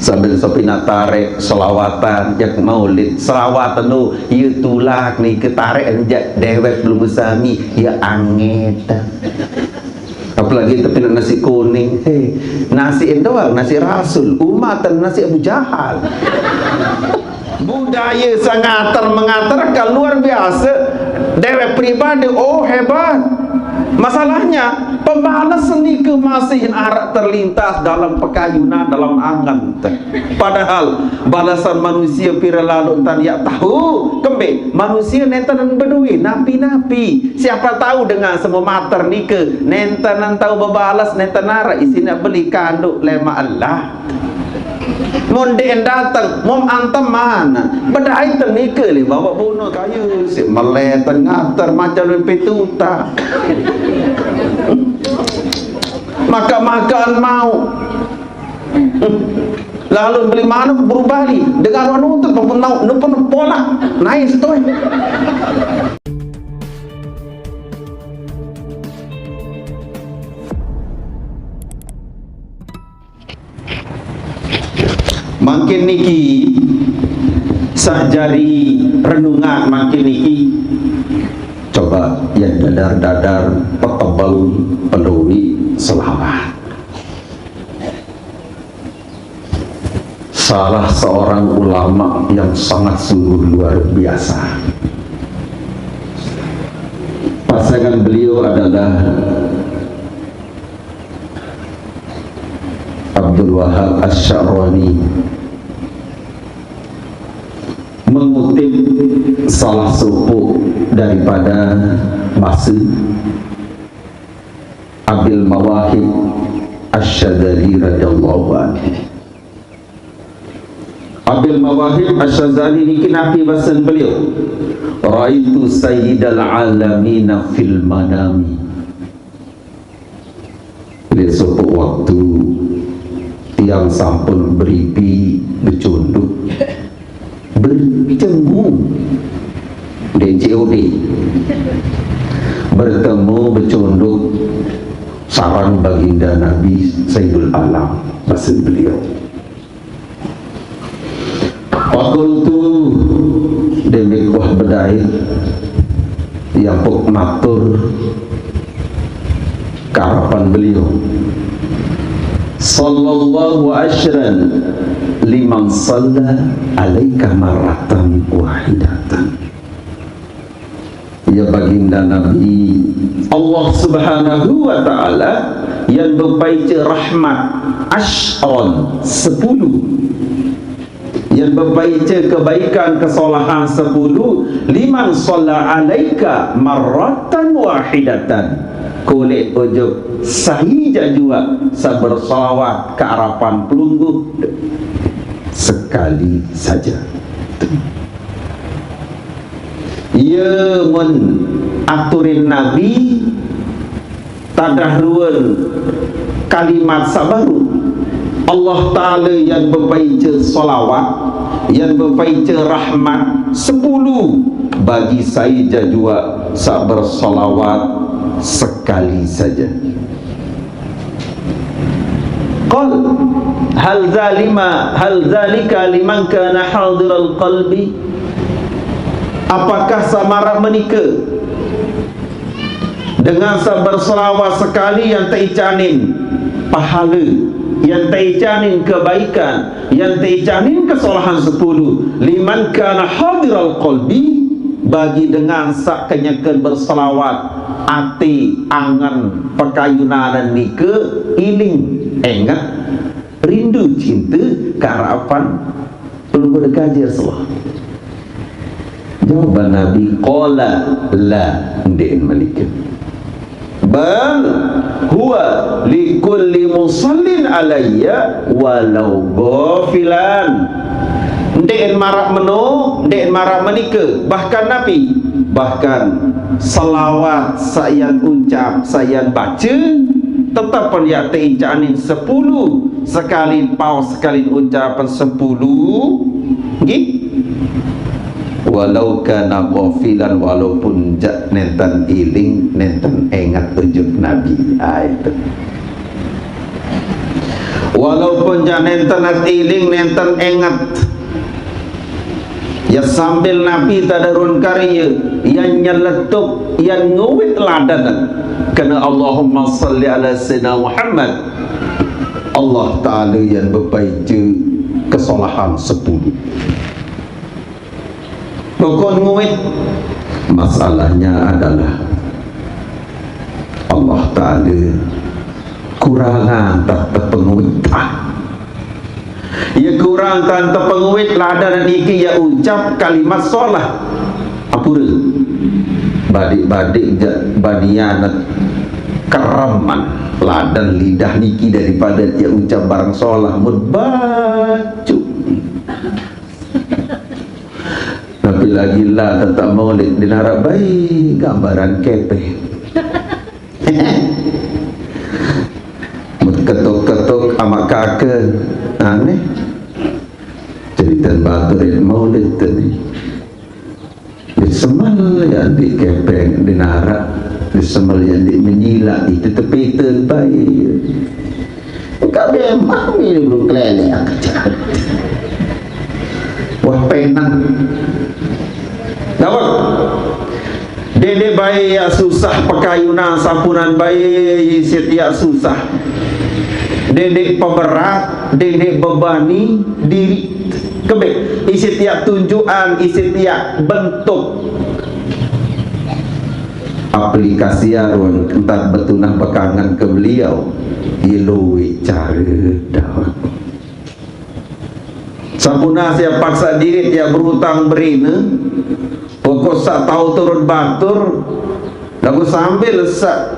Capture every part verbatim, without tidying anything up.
Sambil sopina tarek, selawatan, jak maulid, selawatan tu, ya tulak ni ke tarek, jak dewek belum sami, ya anget. Apalagi tapi nasi kuning, hei, nasi Indo, nasi Rasul, umat dan nasi Abu Jahal. Budaya sangater mengater kan luar biasa. Dewek pribadi, oh, hebat. Masalahnya, pembalasan nike masih arak terlintas dalam pekayunan, dalam angan. Padahal balasan manusia pira lalu tan yak tahu. Kembe manusia nenten bedui napi-napi. Siapa tahu dengan semua mater nike nenten tahu bebalas, nenten arak isi nak beli kanduk lema Allah. Mun dek dateng, mom anteman. Bedai tenike le bawa bunuh kayu. Si meletan ngater macam lempe tuta. Makan-makan mau. Lalu beli mana buru bali. Dengan anu tu, pun mau, nu pun pola. Naik situ, eh. Mangkin niki, sak jari renungan mangkin niki, coba ya dadar-dadar petebel pelui selawat. Salah seorang ulama yang sangat sungguh luar biasa. Pasangan beliau adalah Abdul Wahab Asy-Sya'rani, mengutip salah suku daripada basa Abil Mawahib Asy-Syadzali radhiyallahu anhu. Abil Mawahib Asy-Syadzali niki napi basen beliau? Raitu sayyidal alamina fil manami. Beliau suatu waktu tiang sampun beripi becunduk, bertemu D C O D, bertemu becunduk sarang baginda Nabi Sayyidul Alam, basen beliau. Fakultu, demikian wah bedai yang pok matur karapan beliau. Sallallahu asyran liman salla alaika marratan wahidatan. Ya baginda Nabi, Allah Subhanahu wa Ta'ala yang bepaica rahmat asyron sepuluh, yang bepaica kebaikan kesalahan sepuluh, liman salla alaika marratan wahidatan, kulit ujuk sahi jajua sabar salawat ke arapan pelungguh sekali saja. Iya mun aturin Nabi tadah ruan kalimat sabaru. Allah Ta'ala yang bepaica salawat, yang bepaica rahmat sepuluh bagi sai jajua sak bersalawat sekali saja. Qal, hal zalima, hal zalika liman kana hadiral qalbi? Apakah samarak menika dengan sabar selawat sekali yang teicanin pahala, yang teicanin kebaikan, yang teicanin kesalahan sepuluh, liman kana hadiral qalbi, bagi dengan sak kenyeken berselawat ati angan pekayunan nika iling enget rindu cinta karapan pelungguh dekaji Rasulullah. Jawaban Nabi, qala la, nde'en malika. Bal huwa likulli musallin alayya walau ghafilan. Nde'en marak meno, nde'en marak menika, bahkan napi, bahkan selawat sayan ucap, sayan baca, tetap pun ya teicanin sepuluh sekali paus sekali ucapan sepuluh. Nggih. Walau kana ghafilan, walaupun jak nenten iling, nenten engat ujuk Nabi. Ah, itu. Walaupun jaq nenten iling, nenten inget, ya sambil napi tadaruan karye, yan nyeletuk, yan nguit ladanan kena Allahumma salli ala Sayyidina Muhammad, Allah Ta'ala yan bepaija kesolahan sepuluh. Pokok nguit, masalahnya adalah Allah Ta'ala kurangan tak tepenguit. Ia kurang tan tepenguit ladan niki ia ucap kalimat solah. Apura. Badik-badik ja banian kereman ladan lidah niki daripada ia ucap barang solah mut bacu. Tapi lagi lah tetap maulid di narak baik gambaran kepeng. Ketuk-ketuk amak kaka. Aneh. Cerita batur maulid tadi. Disemel ya di kepeng, di narak. Disemel ya di menyilak. Itu tepita baik. Engkau memang ini belum kelelek. Wah, penang. Dapat. Dedek bae ia susah pekayunan sampunan bae isit ia susah. Dedek peberat, dedek bebani diri. Kebek, isit ia tunjukan, isit ia bentuk. Aplikasi arun entat betunah bekangen ke beliau. Ilui cara dawet. Sampun sia paksa diri ia berutang berina, pokok sak tau turut batur, lagu sambil sak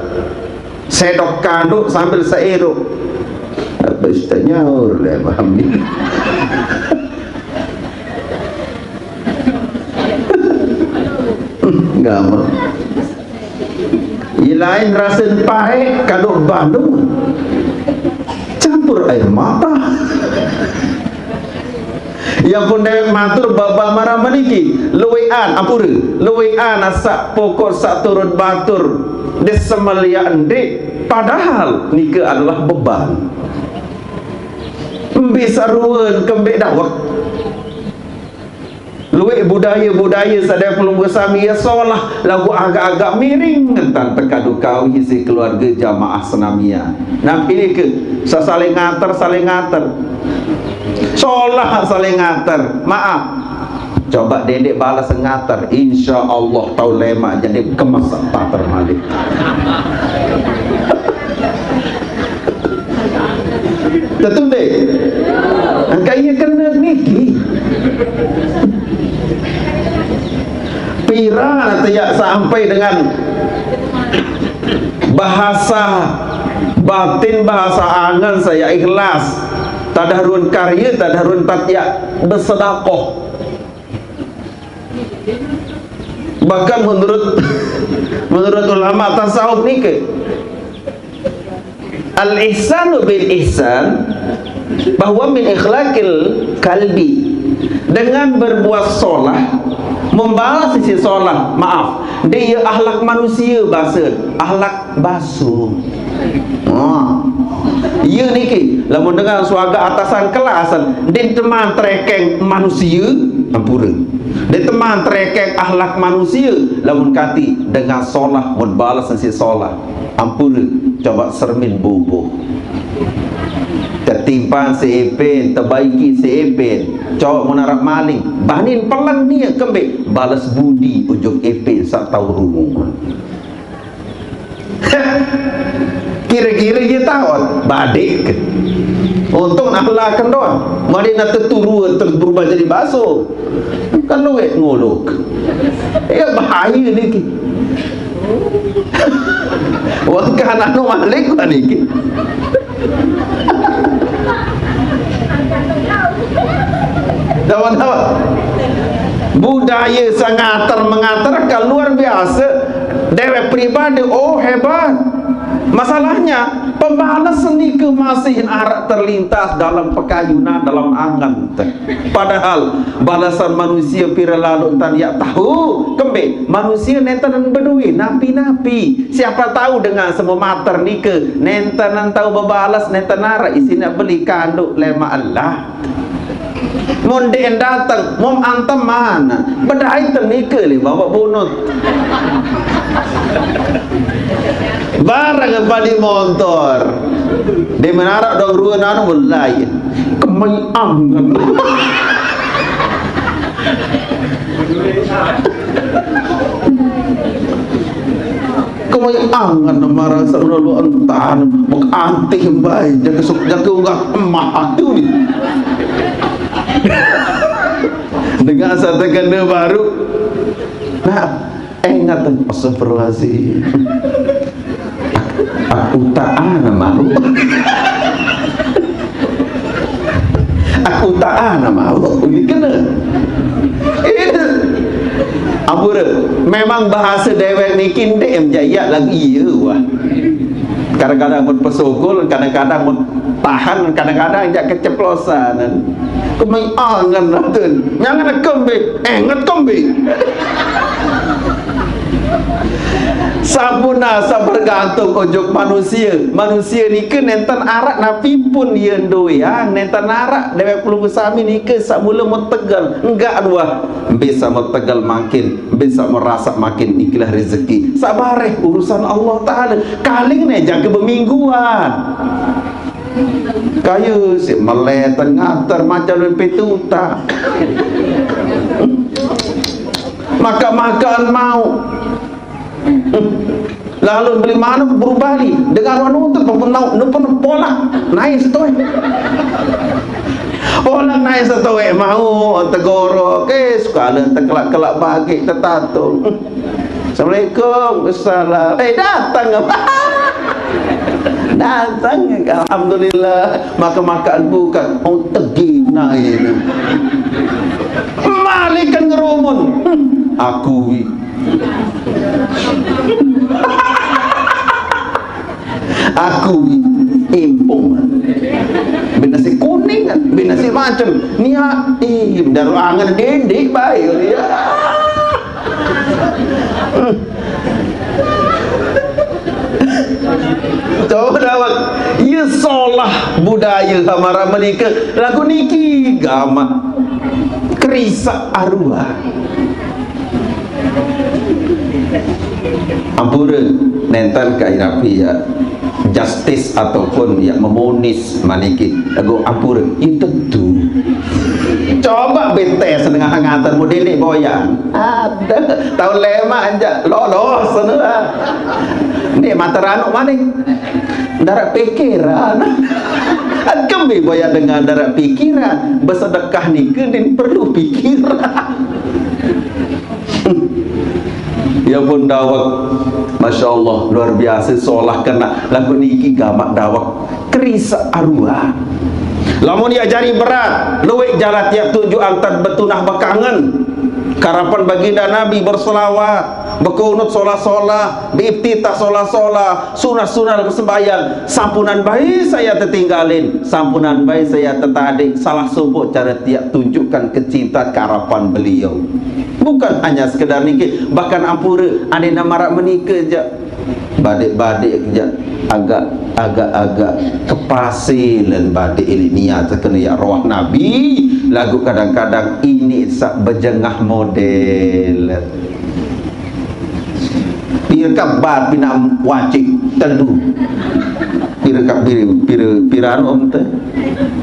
sedok kanduk sambil sak eruk. Habis tak nyaur le mami. Enggak mau. Ilain rasin paek kaduk bandung campur air mata. Ia pun dewek matur baba marah meniki luwean ampura luwean asak pokok sak turun batur. Disemeliak ndik padahal nika adalah beban. Mbi saruen kembik dawek. Luwih budaya-budaya sadaya pelungguh sami ia solah lagu agak-agak miring ngentan tekadu kau isi keluarga jamaah senamia. Nah, ini ke saling ngater, saling ngater. Solah saling ngater. Maaf. Coba dedek balas ngater, insya Allah tahu lemak jadi kemas pater malik. Tetu deh. Angka ia kena niki. Pira nanti ya sampai dengan bahasa batin, bahasa angan saya ikhlas. Tadah run karya, tadah run tat ya bersedekah. Bahkan menurut menurut ulama tasawuf niki, al-ihsanu bil ihsan bahwa min ikhlaqil kalbi. Dengan berbuat solah, membalas isi solah, maaf, dia akhlak manusia bahasa, akhlak basuh. Ha. Ia niki lamun dengan suaga atasan kelas din teman terekeng manusia, ampura. Dia teman terekeng akhlak manusia, lamun kati dengan solah mun balas nasi solah. Ampura, coba sermin bubuh. Ketimpan si Ipin, tebaiki si Ipin. Coba mun arap maling, banin pelan nia kembik balas budi ujuk Ipin sak tau rungu. Kira-kira ia tahu badik. Untung nak belakan doang. Mari nak teturun terus berubah jadi baso. Kan luwek nguluk. Ya bahaya niki. Wah kan anu malik lah niki. Dawan-dawan. Budaya sangater mengater kan luar biasa. Dewek pribadi, oh hebat. Masalahnya, pembales nike masih araq terlintas dalam pekayunan, dalam angen te. Padahal balesan manusie pire lalo entan yaq tahu, kembe manusie nenten bedoe napi-napi. Siapa tahu dengan seme mater nike nenten tau bebales, nenten araq isine beli kanduk lemaq Allah. Mun ndeqn dateng, mum anteman, bedait te nike leq bawaq bunut. Bareng padi montor. Ndeqman araq dong ruen anu mulai. Kemai angen. Kemai angen maraq saq lolo entan, muk antih mbai, jage suk, jage unggah emah atu ni. Dengan saq tekene baruq. Nah, enget, astagfirullahalazim. Aku tak ana mauq. Aku tak ana mauq. Ini kene. Ampure, memang bahase dewek niki ndeq em jaq iaq laguq iye, wah. Kadang-kadang mun pesokol, kadang-kadang mun tahan, kadang-kadang jaq keceplosan. Kemai angen atun. Nyangen kembe, enget kembe. Sampun saq bergantung ojok manusie. Manusie nike nenten araq napi pun ie ndoeang, nenten araq dewek pelungguh sami nike saq mule metegel. Enggak luah. Mbe saq metegel makin, mbe saq merasaq makin, ikilah rezeki. Saq bareh urusan Allah Taala. Kaling ne jage bemingguan. Kayu siq meletan ngater macam lempe tuta. Makan-makan mau. Lalu beli manuk berubah li. Dengan anu tu pun mau, nu pun polak naik setoe. Polak naik setoe mau tegorok. Eh, sekali tekelak-kelak bagi tetatung. Assalamualaikum. Salam. Eh, datang. Datang. Alhamdulillah. Makan-makan bukan. Oh, tegina ini. Malikan ngerumun. Aku Aku impung. Bin nasi kuning, bin nasi macem. Nia, ih, daru angen dendik bae. Ya. Coba dawek. Iya solah budaya hamara menika. Lagu niki gamaq. Kerisaq aruan. Ampure, nenten kai rapi ya justice ataupun ya memonis maniki. Lagu ampure, itu tu. Coba betes dengan ngaten modele boyan. Ada tahun lema aja lolos sana. Ni mata ranuk maning. Ndaraq pikiran. Kembe boya dengan ndaraq pikiran. Besedekah nike din perlu pikiran. Ya pun dawek. Masya Allah, luar biasa solah kena lagu niki gamaq dawek. Kerisaq aruan. Lamun ya jari berat, lueq jalan tiap tunjuk antan betunah bekangen. Karapan baginda Nabi berselawat, bekunut solah-solah, beiftitah solah-solah, sunah-sunah sembahyang, sampunan bae saya tetinggalin, sampunan bae saya tetadik, salah sopoq care tiaq tunjukkan kecintaan karapan beliau. Bukan hanya sekedar niki, bahkan ampure, andeqne maraq menike jaq. Badeq-badeq jaq agak, agak-agak kepase len badeq iliq niat tekene yaq roah Nabi, laguq kadang-kadang iniq saq bejengah model. Pire kabat pinaq wacik telu. Pire kap-, pire, pire, pire anu om te?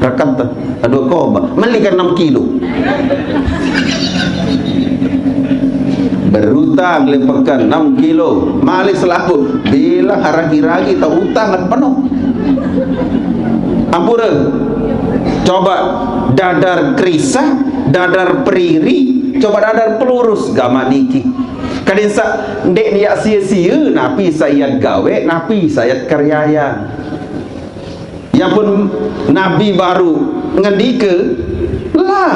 Rekam te. Aduh, koma. Meli kan enam kilo. Berutang lepekan enam kilo. Malik selapuq. Bilang haragi-ragi tak utang kan penuh. Ampure. Coba dadar kerisaq, dadar periri, coba dadar pelurus gamaq niki. Kadin saq ndeq niaq sie-sie napi saq iat gaweq, napi saq iat keryayang. Ya pun Nabi baru ngendike, lah,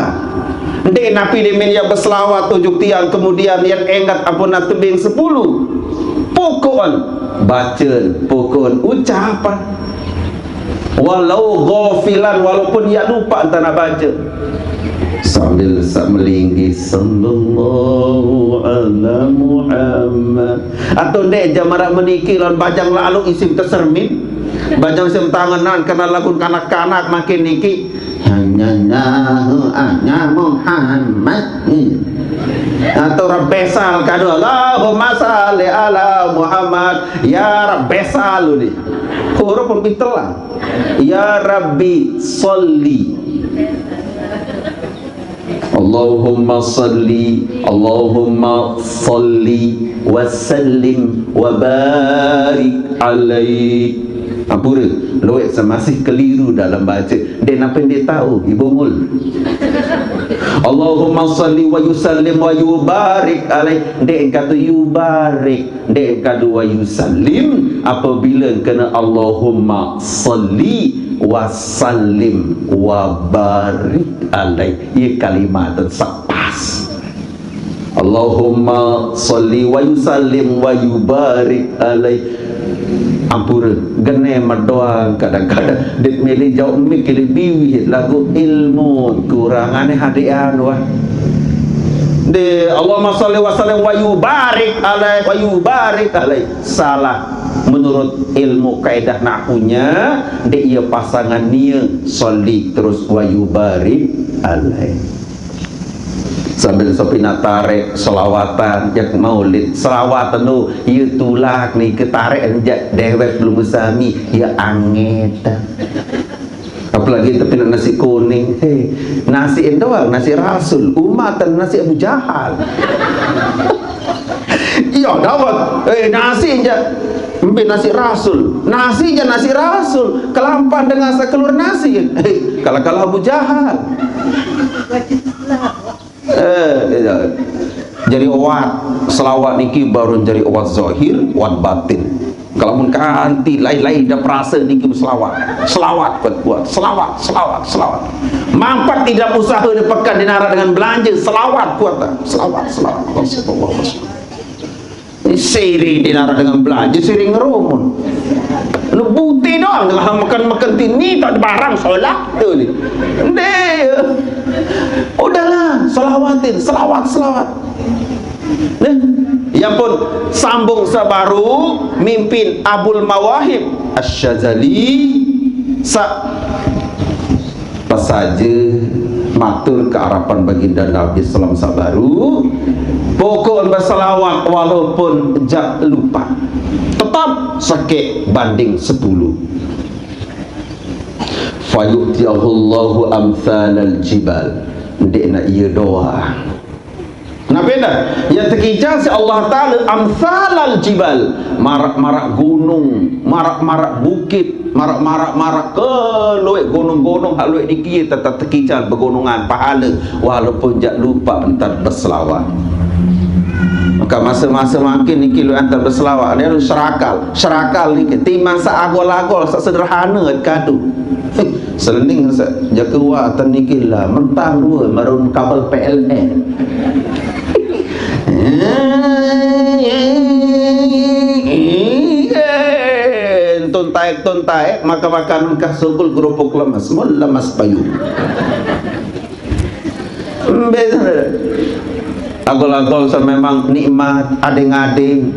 ndeq napi demen iat beselawat ojok tiang, kemudian iat engat ampunang tebeng sepulu. Pokoqn Baca pokon ucapan. Walau ghafilan, walaupun ia lupa entah nak baca. Sambil sa-, melinggih, "Sallallahu ala Muhammad." Atau ndek jamarat meniki lawan bajang lalu isim tesermin. Bajang isim tangenan kena lagu kanak-kanak makin niki. Hanya nahu hanya Muhammad. Atau Rabbesal kadu, "Allahumma salli ala Muhammad." Ya Rabbesal ni. Huruf lebih telang. Ya Rabbi salli. Allahumma salli, Allahumma salli wa sallim wa barik alaih. Ampura, luwet sa masih keliru dalam baca. Dek napa dia tahu, ibungul. Allahumma salli wa yusallim wa yubarik alaih. Dek kata yubarik. Dek kadu wa yusallim, apabila kena Allahumma salli wa sallim wa barik alaih. Ia kalimat sepas. Allahumma salli wa yusallim wa yubarik alaih. Ampura, gene medoang kadang-kadang. Dek milih jauh mik kili biwih lagu ilmu kurang aneh hadian wah. De Allahumma salli wa sallim wa yubarik alaih, wa yubarik alaih. Salah. Menurut ilmu kaidah nahunya, de ia pasangan nia salli terus wa yubarik alaih. Sambil sopi nak tarek selawatan, jak maulid selawatan tu, ia tulak ni ke tarek jak dewek belum bersami, ia anget. Apalagi tapi nak nasi kuning. Hei, nasi endo, nasi Rasul. Umat nasi Abu Jahal. Iya, dapat. Eh, nasi je. Ambil nasi Rasul. Nasi je nasi Rasul. Kelampan dengan sekelur nasi. Hei, kalau-kalau Abu Jahal. Eh, iya. Jadi obat selawat niki baru jadi obat zahir, obat batin. Kalau mun kanti lain-lain dah perasa niki berselawat. Selawat kuat-kuat, selawat, selawat, selawat. Mampat tidak usaha di pekan dinara dengan belanja, selawat kuat dah. Selawat, selawat. Astagfirullahaladzim. Siri dinara dengan belanja, siri ngerumun. Lu buti doang dengan makan-makan tini tak ada barang solat tu ni. Deh. Udahlah, selawatin, selawat, selawat. Deh. Ya pun sambung sabaru mimpin Abul Mawahib Asy-Syadzali sa pasaja matur ke harapan baginda Nabi salam sabaru, pokok berselawat walaupun jak lupa, tetap sakit banding sepuluh. Fayu'tiyahullahu amsalal jibal. Dek nak iya doa. Kenapa dah? Yang terkijal si Allah Ta'ala amsalal jibal. Marak-marak gunung, marak-marak bukit, marak-marak-marak ke luek gunung-gunung, hak luek dikit tetap terkijal pegunungan pahala. Walaupun jak lupa entar berselawat. Maka masa-masa makin niki luek entar berselawat. Dia serakal, serakal niki. Timbang sa agol-agol, sa sederhana kadu. Selening sa jaka wa tan niki lah mentang dua marun kabel P L N. Entun taek, tun taek, maka makan kah sukul kerupuk lemas, mun lemas payu. Agol-agol sa memang nikmat, ading-ading.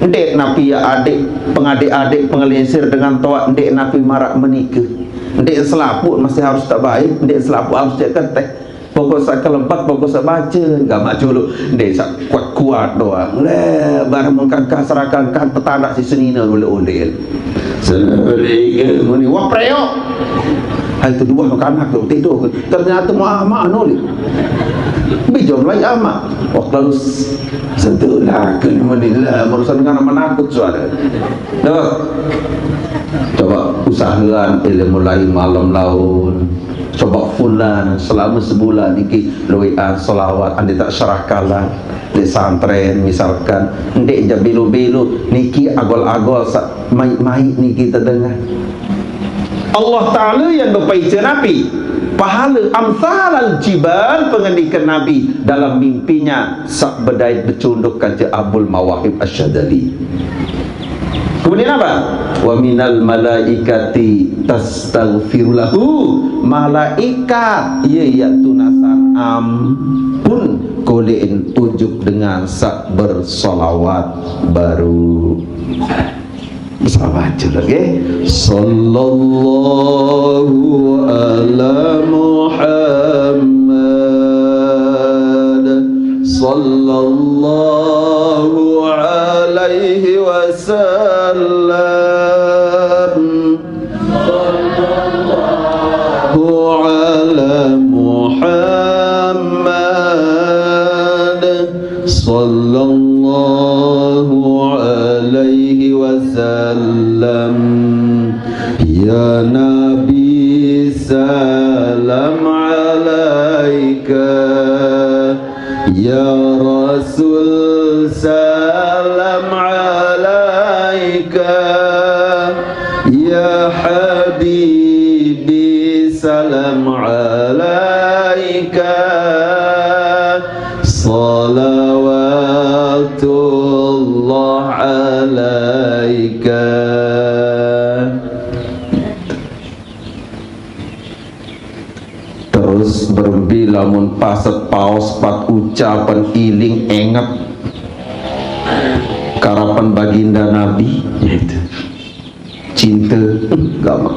Ndek napi ya adik, pengadik-adik, pengelinsir dengan toak, ndek napi marak menikah. Ndek selaput masih harus tak baik, ndek selaput harus cek keteh. Pokok sa kelebat, pokok sa baca, gamak julu. Ndek sa kuat-kuat doang. Leh, barang mengkangkah serakangkah petanda si senina ulil-ulil. Seleriga muni, wah, preok. Hai tu dua kanak tu tidur. Ternyata mu amak anu ni. Bijom lai amak. Wah, lalu s-, sentuh lah ke ni muni lah. Merusak dengan anak menakut suara. Dah. Coba usahakan ilmu lain malam laun. Coba fulan selama sebulan niki luian selawat andi tak serah kalah di santren misalkan. Ndek ja bilu-bilu niki agol-agol sa mai-mai niki terdengar. Allah Ta'ala yang berpaica Nabi pahala amsalal jibal pengendikan Nabi dalam mimpinya sak bedait becunduk kaca Abul Mawahib Asy-Syadzali. Apa? Wa minal malaikati tastaghfiru lahu. Malaikat, ye, ya tunasan ampun kole'en ujuk dengan saq bersolawat baru. Bisa baca lagi. Sallallahu ala Muhammad. Sallallahu alaihi wasallam. Sallallahu ala Muhammad. Sallallahu alaihi wasallam. Ya Nabi, salam alaika. Ya Rasul, salam alaika. Ya Habibi, salam alaika. Salawatullah alaika. Terus berembe lamun paset paos pat ucapan iling enget karapan baginda Nabi, yaitu cinta gamaq.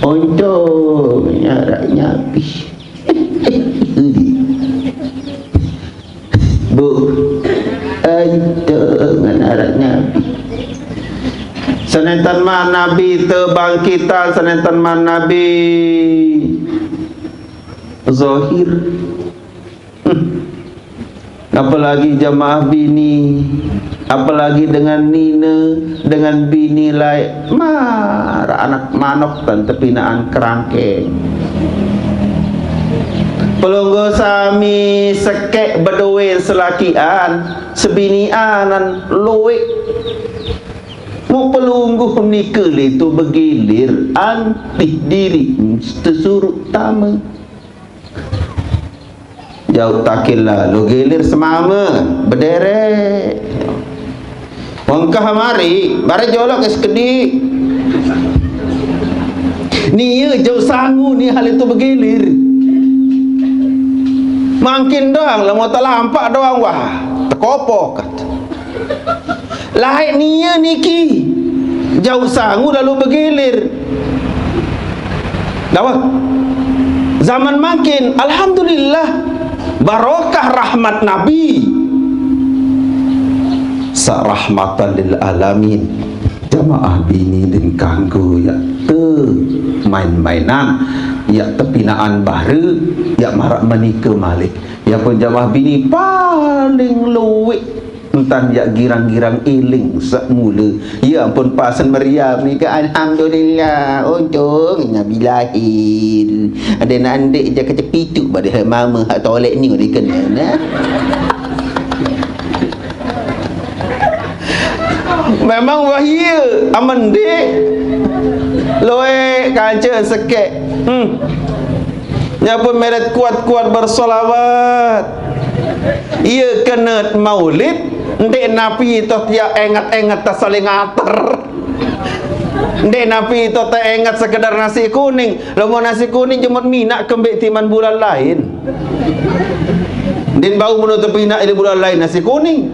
Untung nyarak Nabi. Bu, untung nyarak Nabi. Senenten man Nabi tebangkitan, senenten man Nabi zahir. Hmm. Apalagi jamaah bini, apalagi dengan nine, dengan bini laeq, maraq anak manok tan tepinaqan kerangkeng. Pelungguh sami sekeq bedoe selakian, sebinianan lueq. Mu pelungguh nike leto begilir, antih diriq tesuruq tame. Jauq takil lalo gilir semame, bedereq. Wengkah mari, bare joloq ke sekediq. Nie jauq sangu ni hal itu begilir. Mangkin doang, lamun telampaq doang, wah, tekopok. Laeq nie niki, jauq sangu lalu begilir. Dawah. Zaman mangkin, alhamdulillah, barokah rahmat Nabi. Sa rahmatan lil alamin. Jamaah bini din kanggo yaq te main-mainan, yaq tepinaqan bare, yaq maraq menike malik. Yaq pun jamaah bini paling lueq. Entan yaq girang-girang iling saq mule. Ya ampun, pasen meriam nike, alhamdulillah, untung Nabi lahir. Adeqne ndeq jaq kecepituk badeh mame haq toleq ni udah kene, nah. Memang wahie, amen ndeq, lueq kance sekeq. Hmm. Nyapun meret kuat-kuat bersolawat. Ie kenet maulid, ndeq napi toh tiaq enget-enget ta saling ater. Ndeq napi toh ta enget sekedar nasi kuning. Lamun nasi kuning jemut minaq kembeq timan bulan lain. Din bau menurut tepinaq ile bulan lain nasi kuning.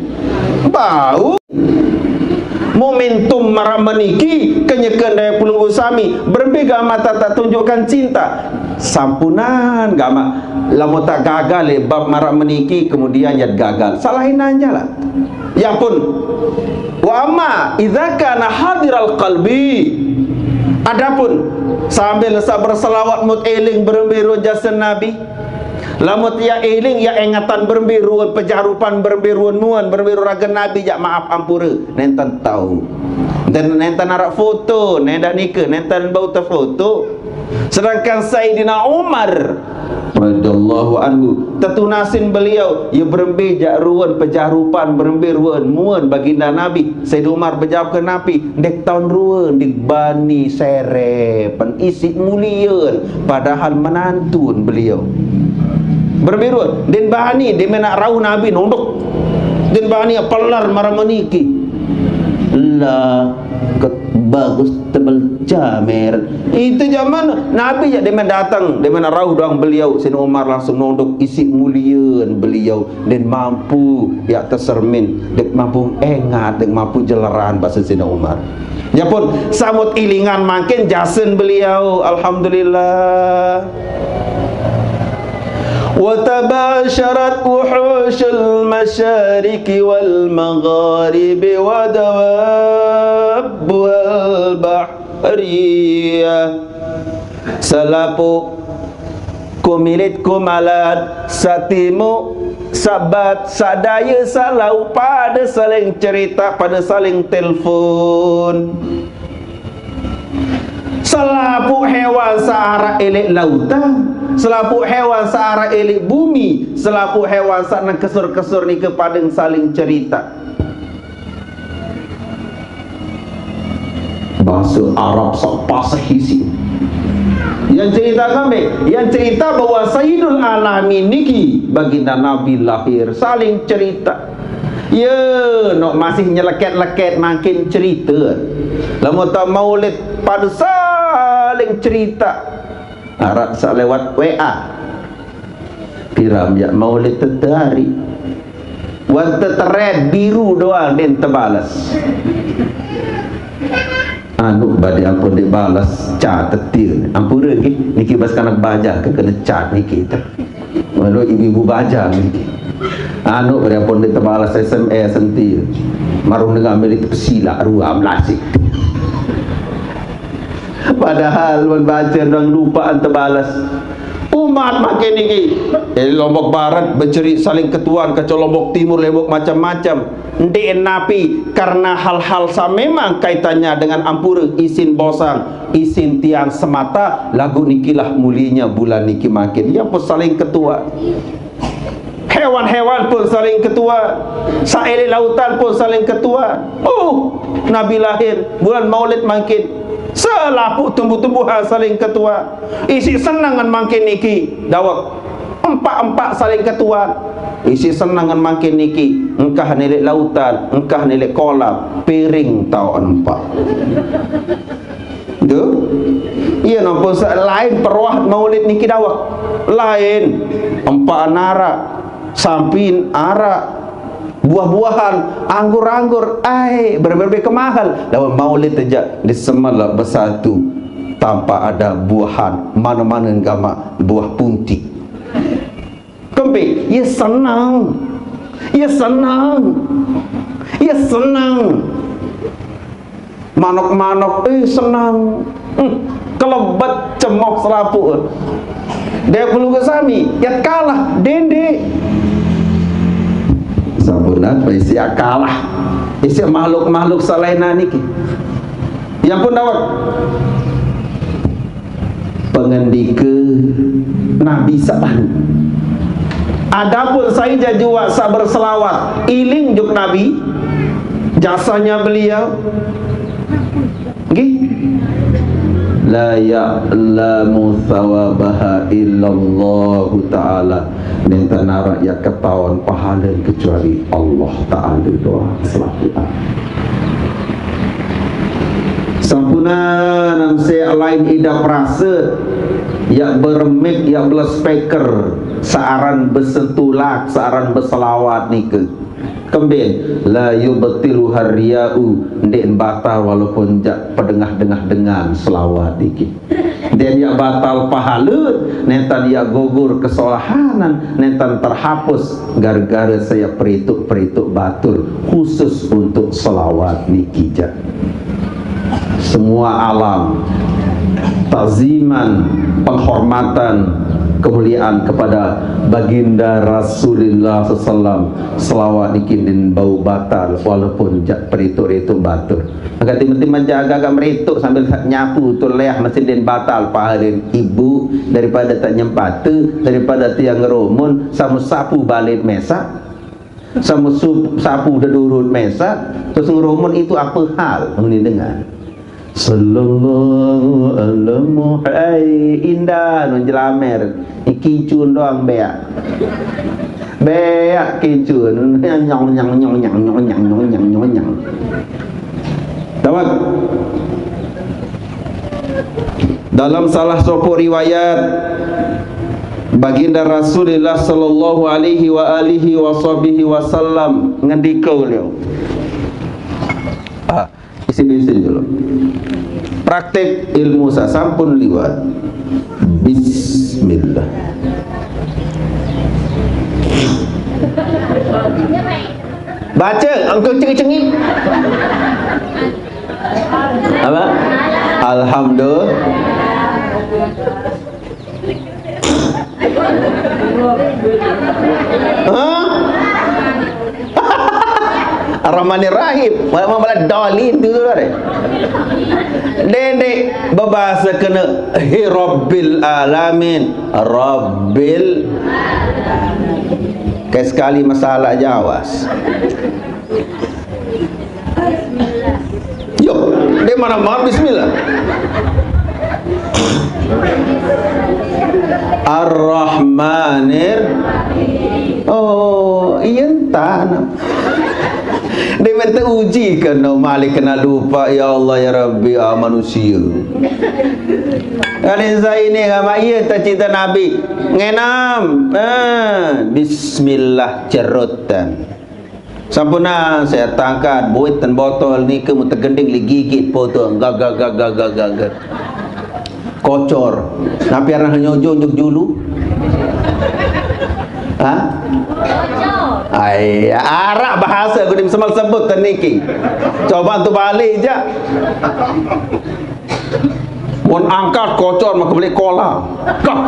Bau. Momentum maraq meniki, kenyeken dait pelungguh sami, berembe gamaq ta-, tatunjukkan cinta. Sampunan gamaq, lamun ta gagal leq bab maraq meniki, kemudian yat gagal. Salahin aja lah. Ya pun. Wa amma idza kana hadiral qalbi. Adapun sambil saq berselawat mut eling berembe ruen jasen Nabi. Lamun tiaq eling, yaq engetan berembe ruen pejarupan, berembe ruen muen, berembe ruen ragen Nabi jaq maaf ampure. Nenten tao. Nenten, nenten araq foto, nenten nike, nenten bau tefoto. Sedangkan Sayyidina Umar radhiyallahu anhu, tetunasin beliau, ye berembe jaq ruen pejarupan, berembe ruen muen baginda Nabi. Sayyidina Umar bejawab ke napi, ndeq taun ruen, ndeq bani serepen, isiq mulien, padahal menantun beliau. Berembe ruen, ndeq bani, ndeq menaq rauh Nabi nunduk. Ndeq bani pelar maraq meniki. Lah, ke-, bagus tebel camer. Itu zaman Nabi jak demen datang, demen rauh doang beliau, Sayyidina Umar langsung nunduk, isi mulian beliau, dan mampu ya tesermin, dan mampu engat, dan mampu jeleran, bahasa Sayyidina Umar. Ya pun, samut ilingan makin jasen beliau, alhamdulillah. وتباشرت وحوش المشارق والمغارب ودوابها البحرية. Selapuq kumilit kumalat, satimuq, sabat, sadaya, salau, pada saling cerita, pada saling telepon. Selapuq hewan saq araq eleq lautan, selapuq hewan saq araq eleq bumi, selapuq hewan saq nang kesur-kesur nike padeng saling cerita. Bahasa Arab saq pasih isiq. Yang cerita kami, yang cerita bahwa Sayyidul Alamin niki baginda Nabi lahir, saling cerita. Ye, nok masih nyeleket-leket makin cerita. Lamun taq maulid pade saling cerita. Araq saq lewat W A. Piram yaq maulid tetari. Wan teteret biru doang den tebales. Anu bade ampun dibales, catet tie. Ampure nggih, niki bas kanak baja ke kena cat niki teh. Waduh, ibu-ibu baja niki. Anu bade ampun dibales S M S enti. Marung dengan milik pesila rua melasik. Padahal mun baca doang lupaan tebales. Umat makin niki. Eh, Lombok Barat beceri saling ketuan, kacau Lombok Timur, Lombok macam-macam. Ndeq napi, karena hal-hal saq memang kaitannya dengan ampure, isin bosang, isin tiang semata, laguq nikilah mulinya bulan niki makin. Ye pun saling ketuan. Hewan-hewan pun saling ketuan. Saq eleq lautan pun saling ketuan. Oh, Nabi lahir bulan Maulid mangkin. Selapuq tumbuh-tumbuhan saling ketuan. Isiq senengan mangkin niki, dawek. Empaq-empaq saling ketuan. Isiq senengan mangkin niki, engkah neleq lautan, engkah neleq kolam, piring taoqn empaq. Tuh. Iya, nampun saq lain peroah Maulid niki dawek. Lain. Empaqan araq, sampian araq, buah-buahan, anggur-anggur, ai, berembe-rembe kemahel. Lamun Maulid aja disemel bersatu tanpa ada buahan, mane-mane gamaq buah punti. Kembe, ye seneng. Ye seneng. Ye seneng. Manuk-manuk, eh, seneng. Hmm, kelebet cemoq selapuq. Dek pelungguh sami, yat kalah, dendeq. Sampun apa isiq kalah? Isiq makhluk-makhluk selain niki. Ya pun dawek. Pengendike Nabi saq baruq. Adapun sai jaji wah saq berselawat, iling juk Nabi, jasanya beliau. Nggih. La ya'lamu tsawabaha illallahu ta'ala. Nenten araq yaq ketaon pahalen kecuali Allah Ta'ala doang selapuq. Sampunan, am se lain idap rase, yaq beremik, yaq belas speaker, saq aran besentulak, saq aran beselawat nike. Kemben, la yubtilu harriau, ndeq batal walaupun jaq pedengah-dengah dengan selawat niki. Ndeq yaq batal pahale, nenten yaq gugur kesolahanan, nenten terhapus gara-gara saya perituk-perituk batur khusus untuk selawat niki jaq. Semua alam takziman, penghormatan, kemuliaan kepada baginda Rasulullah sallallahu alaihi wasallam. Selawat niki ndeqn bau batal walaupun jaq perituk-rituk batur. Maka timaq-timaq jaga agak merituk sambil nyapu tu leah mesti ndeqn batal pahalen ibu daripada tak nyempate daripada tiang ngerumun sama sapu balit mesaq sama sup-, sapu dedurut mesaq terus ngerumun itu apa hal muni dengan. Sallallahu ala Muhammad indah nun jelamer. Kincun doang beak. Beak kincun. Nyong, nyong, nyong, nyong, nyong, nyong, nyong, nyong, nyong, nyong. Dalam salah sopok riwayat, Baginda Rasulillah sallallahu alaihi wa alihi wa sahbihi wasallam ngendika beliau. Ah, isi bensin dulu. Praktek ilmu sasampun liwat. Bismillah. Baca, engkau cengik-cengik. Apa? Alhamdulillah. Hah? Ar-Rahmanir Rahim. Wala malah dalin tu tu deh. Dendek berbahasa kena hi Rabbil Alamin. Rabbil. Kayak sekali masalah Jawas. Yo, dia mana-mana bismillah. Ar-Rahmanir. Oh, iya entah. Dia minta uji kena malik kena lupa, ya Allah, ya Rabbi, ah, manusia. Kali saya ini sama iya tak cinta Nabi. Ngenam. Ah, bismillah cerutan. Sampuna saya tangkat buit dan botol ni ke mutegending li gigit potong gagak gagak gagak gagak. Kocor. Napi arah nyojong jog julu? Hah? Ai, arak bahasa aku di semal sebut teniki. Coba tu balik je. Mun angkat kocor maka beli kola. Gah.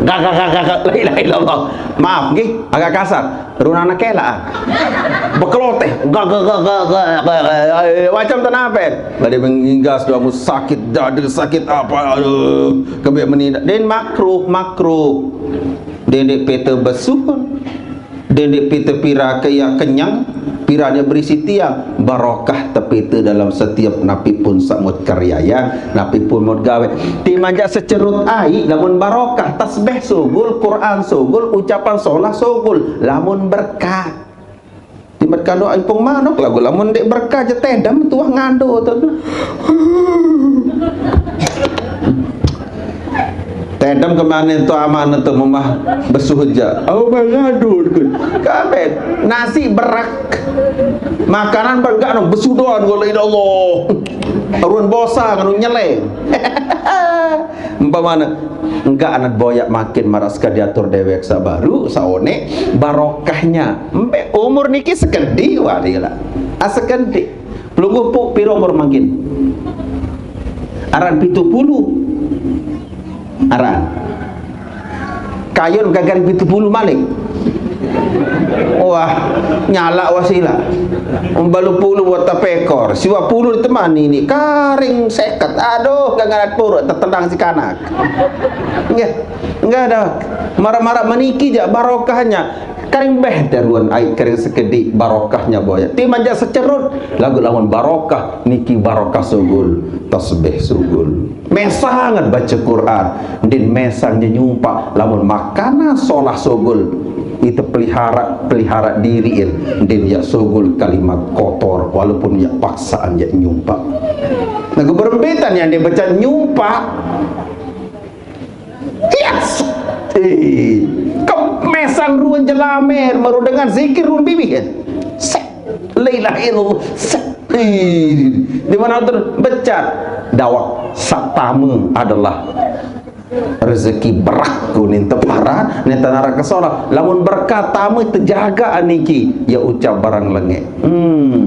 Gah gah gah gah gah. La ilaha illallah. Maaf nggih, agak kasar. Runana kela. Bekeloteh. Gah gah gah gah gah. Macam tenape. Bade menginggas dua mu sakit dada, sakit apa. Aduh, kebe menida. Den makruh, makruh. Den dek pete besuhun. Dendek pita pira ke ia kenyang, pira dia berisi tiang. Barokah tepita dalam setiap napi pun samut karyayang, napi pun mut gawe. Ti manjak secerut ai lamun barokah, tasbih sugul, Quran sugul, ucapan solah sugul, lamun berkat. Timat kando ampung manok lagu lamun dek berkat je tedam tuah ngando tu. Tedem kemana tu aman tu memah besuh ja. Au baladu kun. Kabeh nasi berak. Makanan bergak no besuh doan wala ila Allah. Ruan bosa nganu nyeleng. Umpamana enggak anak boyak makin maras ka diatur dewek sabaru saone barokahnya. Embe umur niki sekedi wali lah. Ah, sekedi. Pelungguh pu piro umur mangkin? Aran pitu puluh. Aran. Kayun gagan pitu puluh malik. Wah, nyala wasila. Umbalu puluh buat tapekor, siwa puluh ditemani ni karing seket. Aduh, gangarat puruk tetendang si kanak. Nggih, nggih ada. Marah-marah meniki jak barokahnya. Karing beh daruan ai karing sekedi barokahnya boya. Ti manja secerut lagu lamun barokah niki barokah sugul tasbih sugul. Mesangan baca Quran din mesang je nyumpak lamun makana solah sugul. Itu pelihara pelihara diriin din ya sugul kalimat kotor walaupun ya paksaan ya nyumpak. Nah, keberembitan yang dia baca nyumpak Yes. Eh, kemesang ruan jelamer maru dengan zikir ruan bibi kan. Set. La ilaha illallah. Set. Eh, di mana tu becat dawak satama adalah rezeki berak kuning tepara neta naraka solah lamun berkat tama terjaga aniki ya ucap barang lengek hmm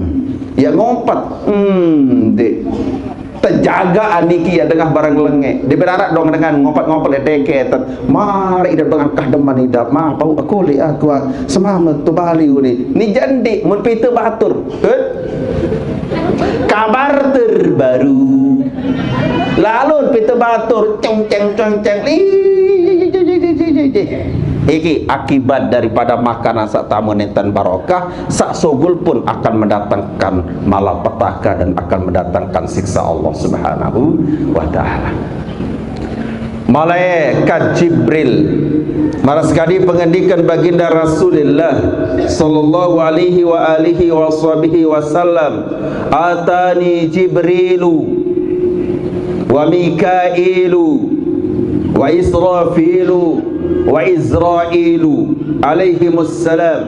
ya ngompat hmm dek Tejaga aniki ya dengah barang lenge. Dia berharap dong dengan ngompat-ngompat le deket. Mari ida dengan kah deman ida. Ma pau aku le aku ah. Semama tu bali ni. Ni jandi mun pita batur. Hut. Kabar terbaru. Lalu pita batur ceng ceng ceng ceng. Iki akibat daripada makanan sak tamu nenten barokah. Sak sogol pun akan mendatangkan malapetaka dan akan mendatangkan siksa Allah Subhanahu wa taala. Malaikat Jibril Maraq sekadi pengendikan Baginda Rasulillah sallallahu alaihi wa alihi wa sahbihi wasallam, "Atani Jibrilu wa Mikailu wa Israfilu wa Izrailu alaihimussalam."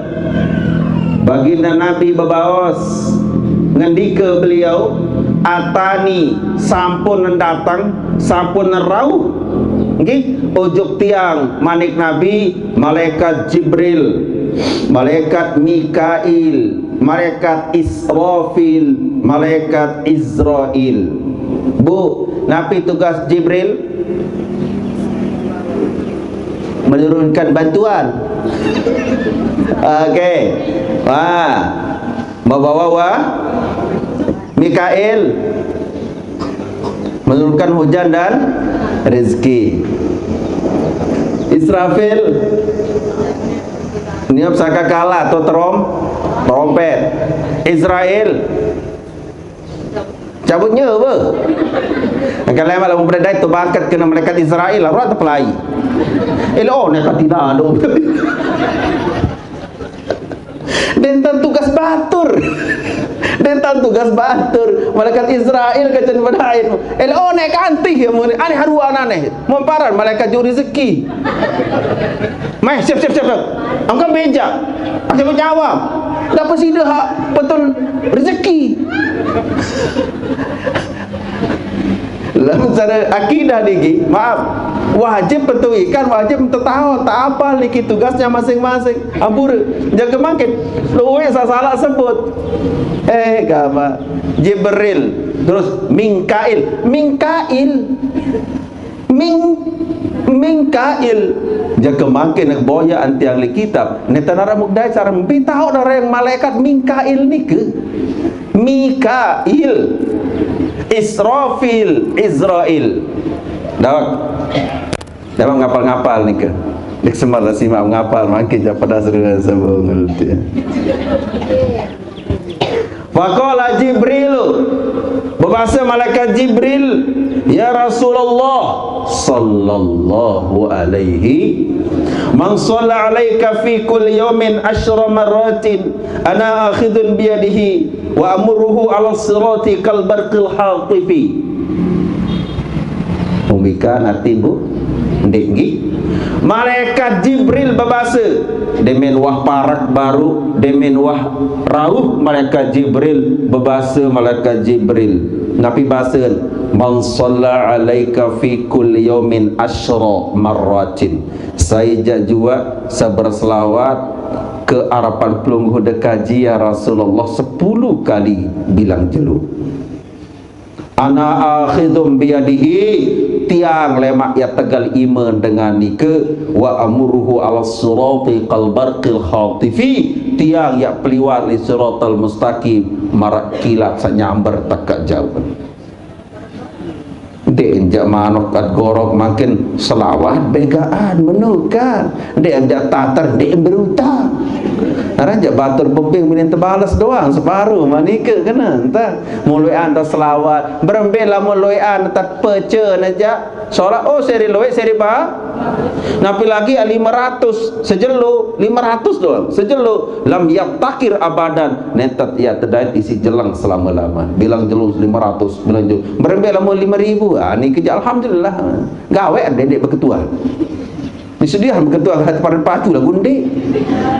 Baginda Nabi bebaos, ngendika beliau, "Atani, sampun dateng, sampun rauh, nggih, ujug tiang," manik Nabi, "malaikat Jibril, malaikat Mikail, malaikat Israfil, malaikat Izrail." Bu, napi tugas Jibril? Menurunkan bantuan. Oke. Wah, membawa wah Mikail, menurunkan hujan dan rezeki. Israfil, niup sangkakala atau terom, trompet. Izrail, cabut nyawa. Angkat lemak lamun berdai tu bangkat kena malaikat Israel lah, orang terpelai. Elok ni kau tidak ada. Dentan tugas batur. Dentan tugas batur. Malaikat Israel kacen berdai. Elok ni kantih ya mun. Aneh haruan aneh. Memparan malaikat juri rezeki. Meh, siap, siap, siap, siap. Angkat beja. Angkat nyawa. Dapat sida hak betul rezeki. Lamun cara akidah niki, maaf, wajib betul ikan, wajib tetahun, tak apal niki tugasnya masing-masing. Ampura, jaga mangkin. Luwe salah sebut. Eh, gama. Jibril, terus Mingkail. Mingkail. Ming, Mingkail. Jaga mangkin boya antiang li kitab. Netanara mugdai cara mbi tahu orang malaikat Mingkail nike. Mikail, Israfil, Izrail. Dawak. Dawak ngapal-ngapal nike. Dek semar si mau ngapal mangkin ja pedas dengan sebungul. Faqala Jibril, bebasa malaikat Jibril, "Ya Rasulullah sallallahu alaihi, man shalla alaika fi kulli yaumin asyra marratin, ana akhidun biyadihi wa amurruhu ala sirati kal barqil hatifi." Umbikan ati, Bu? Ndik nggih. Malaikat Jibril bebasa, demen wah parak baru, demen wah rauh malaikat Jibril, bebasa malaikat Jibril. Napi basen? "Man shalla alaika fi kulli yaumin asyra marratin." Sai ja jua sabar selawat ke arapan pelungguh dekaji, ya Rasulullah, sepuluh kali bilang jelo. "Ana akhidum biyadihi," tiang lemak ya tegal iman dengan nike, "wa amuruhu ala sirati kal barqil khatifi," tiang ya peliwat li siratal mustaqim, marak kilat sanyamber tekak jauh. Dek jak manuk kat gorok makin selawat begaan menukan. Dek jak tater dek berutang. Aran jak batur bebing mending tebalas doang separuh manike kena entah. Muluan dah selawat. Berembe lah muluan tak pece aja. Solat, oh, seri luwih, seri ba. Napi lagi ya lima ratus sejelo, lima ratus doang sejelo. Lam yaktakir abadan. Netet ya tedait isi jelang selama-lama. Bilang jelo lima ratus, bilang jelo. Berembe lah lima ribu. Ah, ni kerja alhamdulillah. Gawe dek beketuan. Disediah beketuan hati pada pacu lah gundi.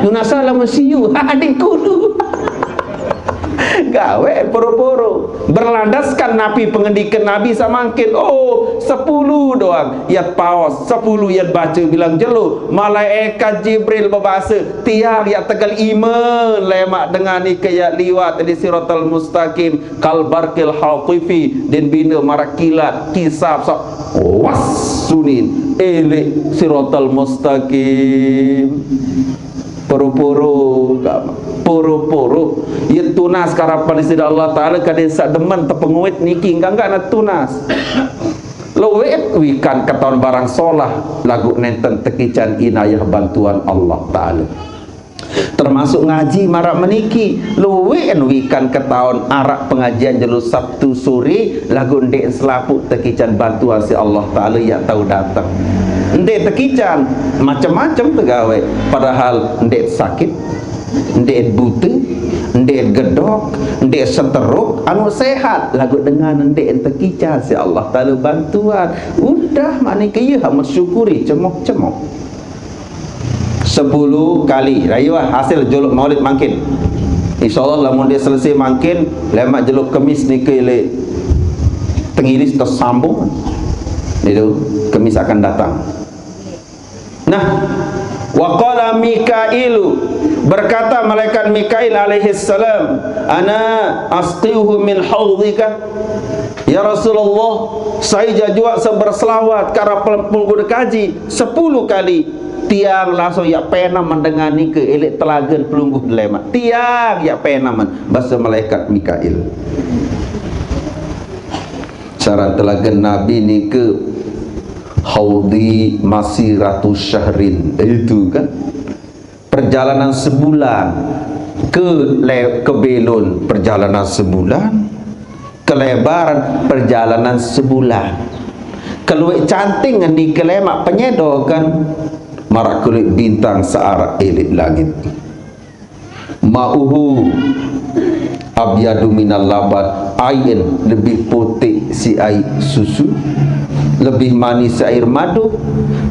Nunasa lah mesiu. Adik kudu. Gawe poro-poro. Berlandaskan napi pengendikan Nabi samangkin. Oh, sepuluh doang. Yat paos, sepuluh yat baca bilang jelo. Malaikat Jibril bebasa, tiang ya tegal iman lemak dengan ike ya liwat di siratal mustaqim. Kal barqil hatifi, den bina marak kilat, kisap sak was sunin, elek siratal mustaqim. Poro-poro, poro-poro. Ya tunas karapan sida Allah Ta'ala, kade sak demen tepenguit niki, enggak, enggak nak tunas. Lowet wikan keton barang solah, lagu nenten tekican inayah bantuan Allah Ta'ala. Termasuk ngaji maraq meniki, lueqn wikan ketaun araq pengajian jelo Sabtu sore, laguq ndeqn selapuq tekican bantuan siq Allah Taala yaq tau dateng. Ndeq tekican, macem-macem tegaweq, padahal ndeq sakit, ndeq bute, ndeq gedok, ndeq seteruk, anu sehat, laguq dengan ndeqn tekican siq Allah Taala bantuan. Udah, maq nike ie haq mensyukuri cemoq-cemoq. Sepuluh kali. Rayuah hasil juluq Maulid mangkin. Insyaallah, lamun ndeq selese mangkin, lemaq jelo Kemis nike leq Tengilis tesambung. Itu Kemis akan datang. Nah, wa qala Mikailu, berkata malaikat Mikail alaihi salam, "Ana asqiuhu min haudika." Ya Rasulullah, sai jaq juaq saq berselawat ke araq pelungguh kaji sepuluh kali. Tiang langsung yaq penem dengan nike, eleq telagen pelungguh lemaq. Tiang yaq penemen, base malaikat Mikail. Syarat telagen Nabi nike, "Haudi masiratu syahrin." Itu kan. Perjalanan sebulan. Ke le-, ke Belun perjalanan sebulan. Kelebaran perjalanan sebulan. Kelueq canting nike lemaq penyedoq kan. Maraq kelueq bintang saq araq eleq langit. Ma'uhu abyadu minal laban, aiqn lebih puteq siq aiq susu, lebih manis siq air madu.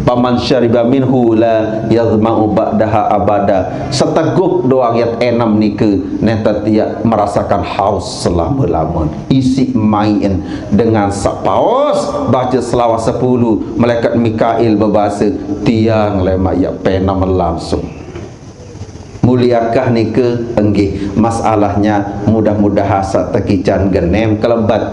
Paman syariba minhu la yadhma'u ba'daha abada. Seteguk doang yaq enem nike, nenten tiaq merasakan haus selame-lame. Isiq maiqn dengan saq paos, bace selawat sepuluh, malaikat Mikail bebase, "Tiang lemaq yaq penem langsung." Muliakah nike? Enggih. Masalahnya, mudah-mudahan saq tekican genem kelebet.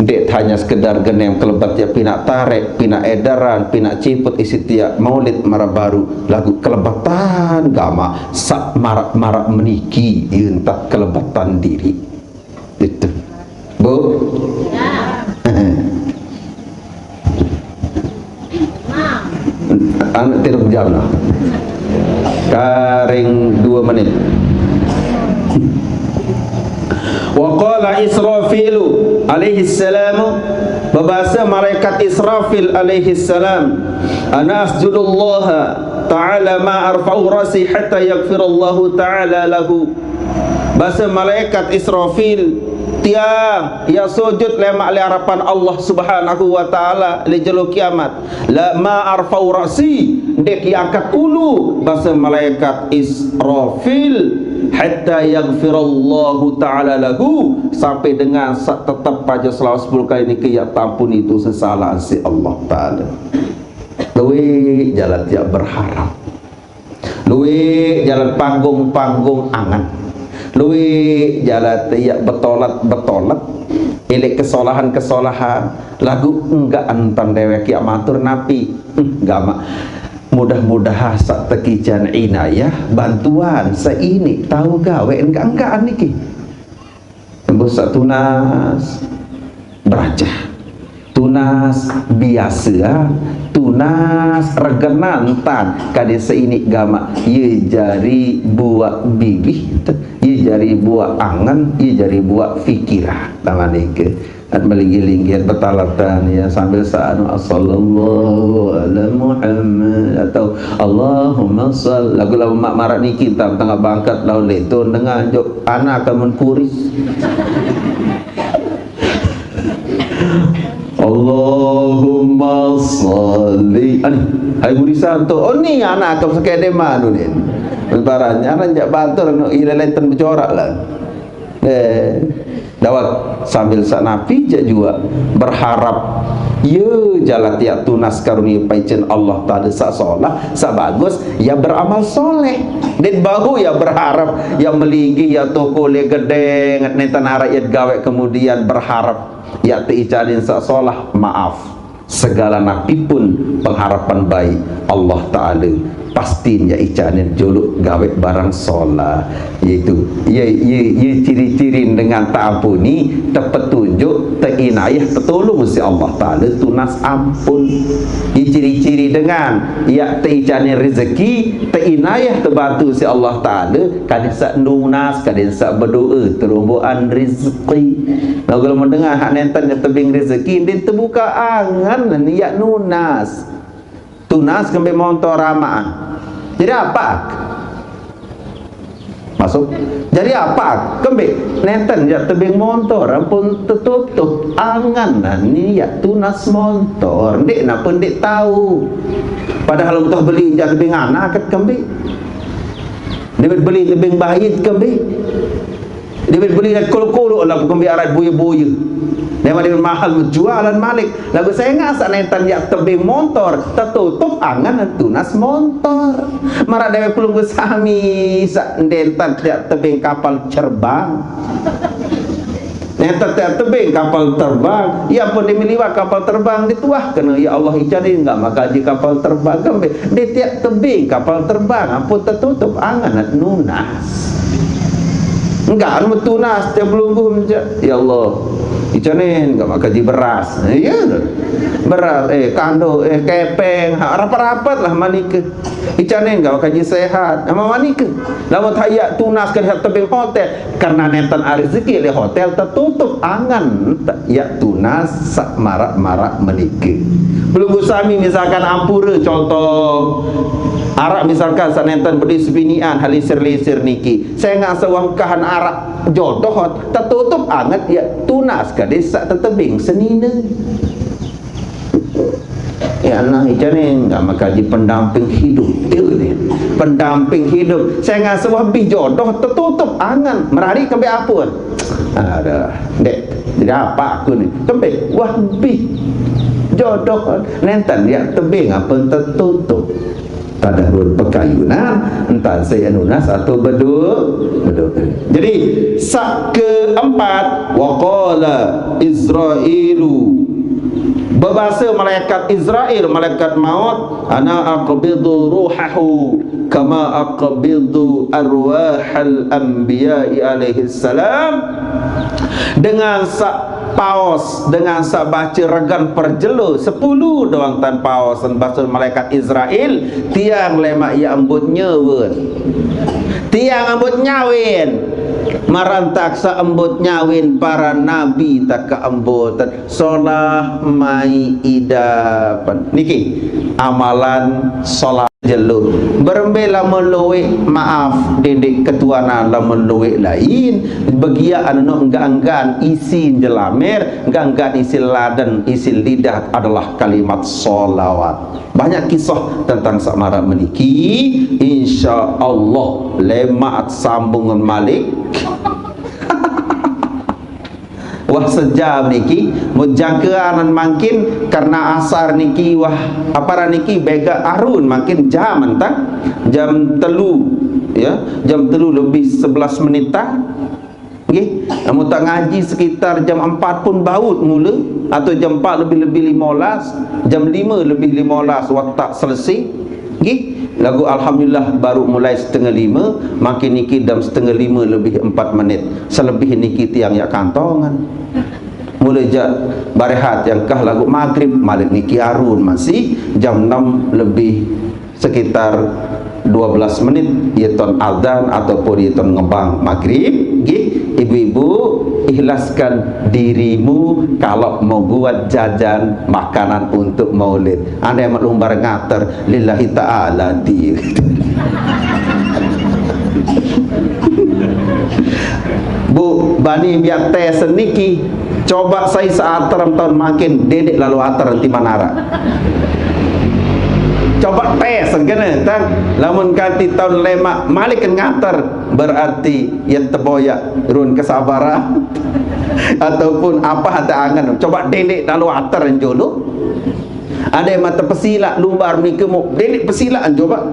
Ndeq hanya sekedar genem kelebet yaq pinaq tareq, pinaq edaran, pinaq ciput isiq tiaq Maulid maraq baruq, laguq kelebetan gamaq saq maraq-maraq meniki, ie ntet kelebetan diriq. Itu. Bu? Anak tiruq jam lah. Karing dua menit. Wa qala Israfilu alaihi salam, bebase malaikat Israfil alaihi salam, "Ana asjudullaha ta'ala ma arfa'u ra'si hatta yaghfirallahu ta'ala lahu." Base malaikat Israfil, "Tiang yaq sujut lemaq leq arepan Allah Subhanahu wa Ta'ala leq jelo kiamat. La ma arfa'u ra'si, ndeq yaq angkat ulu," base malaikat Israfil, "hatta yaghfirallahu ta'ala lahu," sampai dengan saq tetep pace selawat sepuluh kali nike yaq tampuni dose salaqan siq Allah Ta'ala. Lueq jalan tiaq berharap. Lueq jalan panggung-panggung angen. Lueq jalan tiaq betolet-betolet. Eleq kesolahan-kesolahan. Laguq enggak entan dewek yaq matur napi. Hmm, gamaq. Mudah-mudahan saq tekican inayah, bantuan, seinik tau gaweq enggak-enggak niki. Tembus saq tunas berajah. Tunas biase, ah. Tunas regenan tan. Kade seinik gamaq. Ye jari buaq biwih, ye jari buaq angen, ye jari buaq pikiran. Taman nike. At melinggih-linggih betalatan ya sambil saanu, "Sallallahu ala Muhammad," atau "Allahumma sall." Laguq lamun maq maraq niki, tam tengaq bangket laun leq tun dengan jok anak amun kuris. Allahumma salli. Ani, hai gurisan tu. Oh, ni anak ke sekede manu ni. Lebaran, anak jak bantul, anu, ileleten becorak lah. Eh, dawet sambil saq napi jaq juaq berharap. Ye, jalan tiaq tunas karunie paicen Allah Taala saq solah, saq bagus, ya beramal soleh. Ndeq bau ya berharap, ya melinggih, ya toko le gedeng, nenten araq ye gaweq kemudian berharap. Ya teicanin saq solah, maaf. Segala napi pun pengharapan baik Allah Ta'ala, pasti ya icanin juluk gawe barang solah. Yaitu, ye, ye, ye ciri-ciri dengan teampuni, tepetunjuk, teinayah, tetulung si Allah Ta'ala, tunas ampun. Ye ciri-ciri dengan ya teicanin rezeki, teinayah, tebantu si Allah Ta'ala, kadin sak nunas, kadin sak berdoa, terumbuan rezeki. Nah, kalau mendengar hak nenten yang tebing rezeki, dia terbuka angan ni ya nunas. Tunas kembe montor ramaan. Jadi apa? Masuk. Jadi apa? Kembe nenten ya tebing montor, ampun tertutup angan ni ya tunas montor. Ndik napa ndik tahu. Padahal udah beli ya tebing anak ket kembe. Dia beli tebing bait kembe. Dia beli dan kul-kul lah kembe arat buya-buya. Dia mah dia mahal jualan malik. Lagu saya nggak sak nenten ya tebing montor, tertutup angan tunas montor. Marah dewe pelunggu sami sak nenten ya tebing kapal cerbang. Nenten ya tebing kapal terbang. Ya pun dimiliwat kapal terbang dituah kena ya Allah icanin nggak maka di kapal terbang kembe. Di tiap tebing kapal terbang ampun tertutup angan nunas. Enggak anu tunas tiap pelunggu mencak. Ya Allah. Icanin enggak makan ji beras. Ya. Beras, eh, kanduk, eh, kepeng, ha, rapat-rapat lah manika. Icanin enggak makan ji sehat. Sama manika. Lamun haya tunas ke tebing hotel karena nenten rezeki le hotel tertutup angan ya tunas sak marak-marak menika. Pelunggu sami misalkan ampura contoh. Arak misalkan sak nenten beli sebinian halisir-lisir niki. Saya ngasa wangkahan arak jodoh tertutup anget ya tunas kade sak tetebing senina. Ya nah icanin enggak maka ji pendamping hidup dia ni. Pendamping hidup. Saya ngasa wah bih jodoh tertutup angan merari kembe apun. Ada dek jadi apa aku ni? Kembe wah bih jodoh nenten ya tebing apa tertutup. Pada run pekayunan, entah saya nunas atau bedu bedu. Jadi sak keempat, waqala Izrailu. Berbahasa malaikat Izrail, malaikat maut, ana aqbidu ruhahu kama aqbidu arwahal anbiya'i alaihi salam. Dengan sak paos, dengan sak baca regan perjelo sepuluh doang tan paos dan bahasa malaikat Izrail, tiang lemak ya embut nyawen. Tiang embut nyawin. Marantak sa embut nyawin para nabi tak ke embut solah mai idapan. Niki amalan solah jelo. Berembe lamun luwek maaf, dendik ketuanan lamun luwek lain. Begia anu enggak-enggan isi jelamer, enggak-enggan isi laden, isi lidah adalah kalimat solawat. Banyak kisah tentang sak marak meniki. Insya Allah lemak sambungan malik. Wah sejam niki, mun jangkaan mangkin karena asar niki wah apara niki bega arun mangkin jam entang jam telu ya, jam telu lebih sebelas menit tang. Nggih, amun tak ngaji sekitar jam empat pun baut mula atau jam empat lebih-lebih lima belas, jam lima lebih lima belas waktu tak selesai. Nggih, lagu alhamdulillah baru mulai setengah lima, makin niki jam setengah lima lebih empat menit. Selebih niki tiang ya kantongan. Mulai jak barehat yang kah lagu maghrib, malik niki arun masih jam enam lebih sekitar dua belas menit, ya ton azan ataupun ya ton ngebang maghrib, nggih. Ibu-ibu, ikhlaskan dirimu kalau mau buat jajan makanan untuk maulid. Anda yang lumbar ngater, lillahi ta'ala di. Bu, bani biar tes niki. Coba saya seater tahun makin dedek lalu ater nanti manara. Coba tes kena tang. Lamun kanti tahun lemak malik ngater berarti ya teboyak run kesabaran ataupun apa ada angan. Coba dedek lalu ater jolo. Ada yang mata pesila lumbar mika mau dedik pesila coba.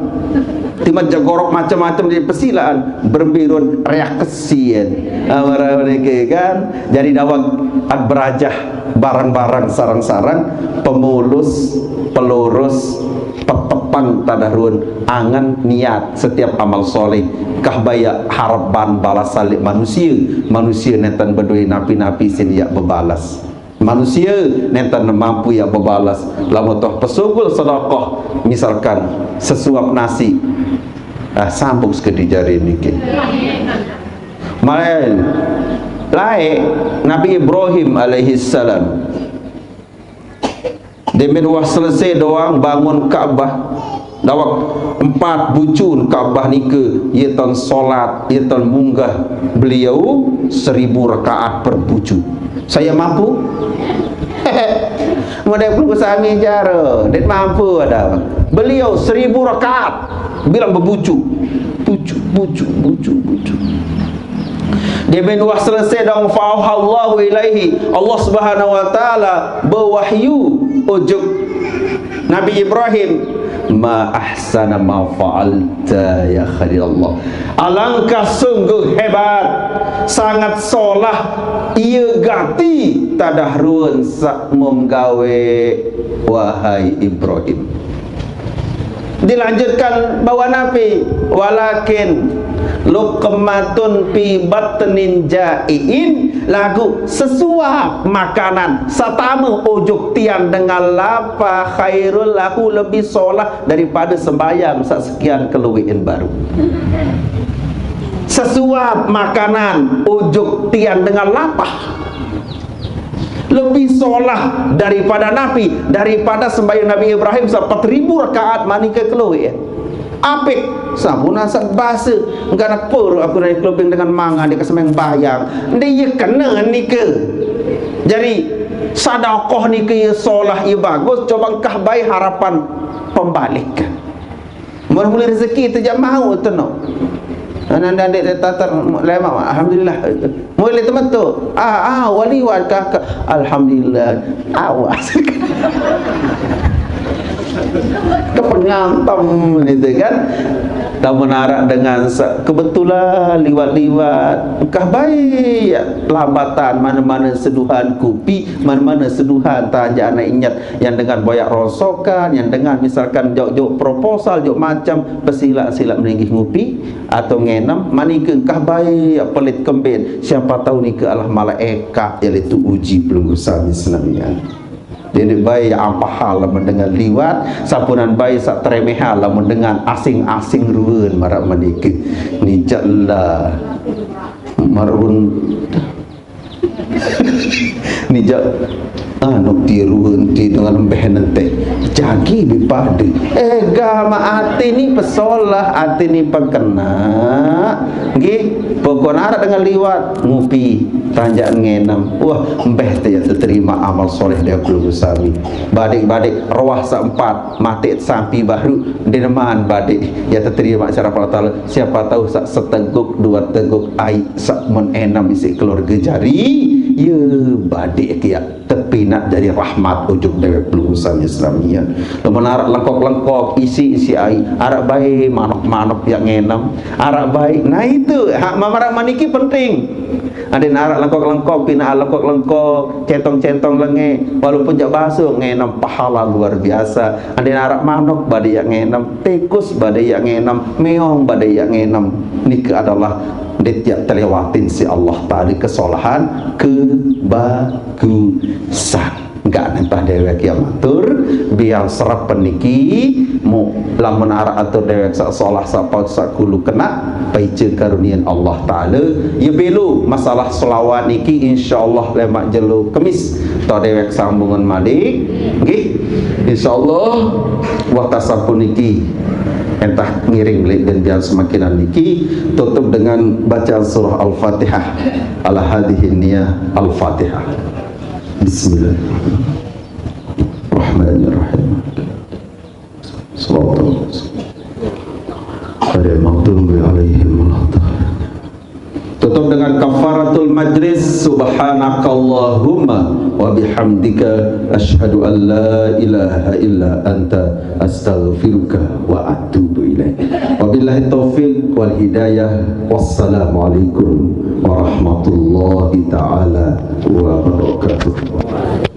Timat jagorok macam-macam di persilaan berbirun reak kesian. Amara mereka kan jadi dawang at berajah. Barang-barang sareng-sareng, pemulus, pelurus, petepang tadah ruen angen niat setiap amal soleh. Kah baya harepan balasan leq manusie. Manusie nenten bedoe napi-napi sin yak bebalas. Manusie nenten mampu yak bebalas. Lamun toh pesugul sedekah, misalkan sesuap nasi, ah, sambung sekediq jari niki. Malaen laeq Nabi Ibrahim alaihissalam, demen wah selese doang bangun Ka'bah, dawek empat bucun Ka'bah nike, ie ton solat, ie ton munggah, beliau seribu rakaat per bucu. Saya mampu? Model pelungguh sami jaro, ndeq mampu ada. Beliau seribu rakaat, bilang bebucu. Bucu, bucu, bucu, bucu. Demen wah selese dong, fa'auhallahu ilaihi. Allah Subhanahu wa Ta'ala bewahyu ojok Nabi Ibrahim, "Ma ahsana ma fa'alta ya Khalilullah." Alangkah sungguh hebat, sangat solah ie gati tadah ruen saq mum gawe, wahai Ibrahim. Dilanjutkan bawa napi, "Walakin luqmatun fi batnin ja'iin," laguq sesuap makanan saq tame ojok tian dengan lapah, khairul lahu, lebih solah daripada sembahyang saq sekian kelueqin baruq. Sesuap makanan ojok tian dengan lapah lebih solah daripada napi, daripada sembahyang Nabi Ibrahim saq empat ribu rakaat manike kelueq. Apik, sampun asaq base, enggak nak pur aku dari kelubing dengan mangan di kesemeng bayang. Ndeq ie kene nike. Jari, sedekah nike ie solah, ie bagus, coba engkah bae harepan pembalik. Mun mule rezeki tejaq mauq teno. Ananda ndeq tetateng lemaq, alhamdulillah. Mule temetu. Ah, ah, wali wa kakak. Alhamdulillah. Awas. Kepengantem gitu kan. Lamun araq dengan se-, kebetulan liwat-liwat, engkah bae lambatan, mane-mane seduhan kupi, mane-mane seduhan tanjaq anak inyet, yang dengan boyaq rosokan, yang dengan misalkan jauq-jauq proposal, jauq macem, pesilaq-silaq melinggih ngupi atau ngenem, manike engkah bae pelit kemben, siapa tahu nike adalah malaekat yang itu uji pelungguh sami senamian. Jadi bae apahal lamun dengan liwat, sampunan bae saq teremehal lamun dengan asing-asing ruen maraq manike. Nijaq lah. Marun. Nijaq anu tiru enti dengan embeh nente. Jagi bipade. Ega ma ati ni pesolah, ati ni pengkena. Nggih, pokok araq dengan liwat, ngupi, tanjaq ngenem. Wah, embeh te ya teterima amal soleh dia pelungguh sami. Badik-badik roah saq empat, mate sampi baru, ndeqman badik ya teterima syaraf Allah Taala. Siapa tahu saq seteguk, dua teguk aiq saq mun enem isiq keluarge jari, ye badik kiaq tepinaq jari rahmat ojok dewek pelungguh sami senamian. Lamun araq lengkok-lengkok isiq, isiq aiq, araq bae manok-manok yaq ngenem, araq bae. Nah, itu hak mamaraq maniki penting. Andin araq lengkok-lengkok, pinaq lengkok-lengkok, centong-centong lenge, walaupun jaq baso, ngenem pahala luar biasa. Andin araq manok, bade yaq ngenem, tikus, bade yaq ngenem, meong, bade yaq ngenem. Nike adalah ndeq yaq telewatin siq Allah Taala kesolahan, kebagusan. Enggak nentah dewek yaq matur, biar serep niki, mu-, lamun araq atur dewek saq solah, saq paut, saq kulu kenaq, paice karunian Allah Taala. Ye belo masalah selawat niki, insyaallah lemaq jelo Kemis, to dewek sambungan malik. Nggih. Insyaallah, waktu sampun niki, entah ngiring leq gen biar semakinan niki, tutup dengan bacaan surah Al-Fatihah. Ala hadhihi niyah Al-Fatihah. Bismillahirrahmanirrahim. Shiratal mustaqim. Ghairil maghdubi alaihim waladdallin. Tutup dengan kafaratul Majlis. Subhanakallahumma wa bihamdika, asyhadu an la ilaha illa anta, astaghfiruka wa atubu ilaik. Wabillahi taufiq wal hidayah. Wassalamualaikum warahmatullahi taala wabarakatuh.